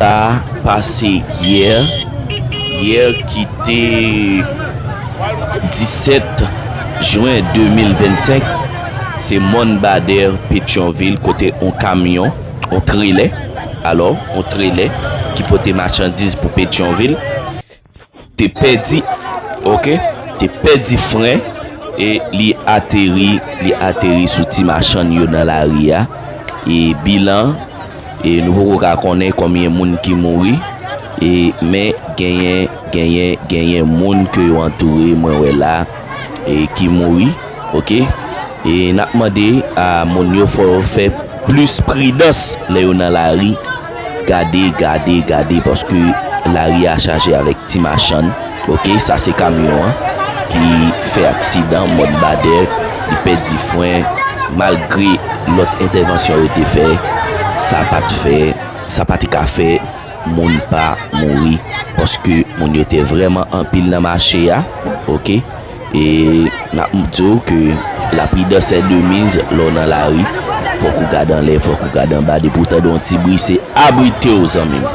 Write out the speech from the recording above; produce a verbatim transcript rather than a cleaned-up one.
Sa pase yè, yè ki te disèt jen de mil vennsenk, se Mòn Badè, Petyonvil, kote yon kamyon, yon trelè, alò, yon trelè ki pote machandiz pou Petyonvil, te pèdi, oke, te pèdi fren e li ateri, li ateri sou ti machann yo nan lari a. E bilan, e nou poko ka konnen konbyen moun ki mouri, e men genyen, genyen, genyen moun ke yo antoure, mwen wè la, e ki mouri, oke. E n ap mande a moun yo fò yo fè plis pridans lè yo nan lari. Gade, gade, gade, paske lari a chaje avèk ti machann. Oke, sa se kamyon an ki fè aksidan, Mòn Badè, li pèdi fren, malgre lòt entèvansyon yo te fè, sa pa t fè, sa pa te ka fè moun pa mouri, paske moun yo te vrèman anpil nan mache a, oke? E n ap di w ke la prudence est de mise lè w nan lari, fòk ou gade anlè, fòk ou gade anba, depi w tande yon ti bri, se abrite w, zanmi m.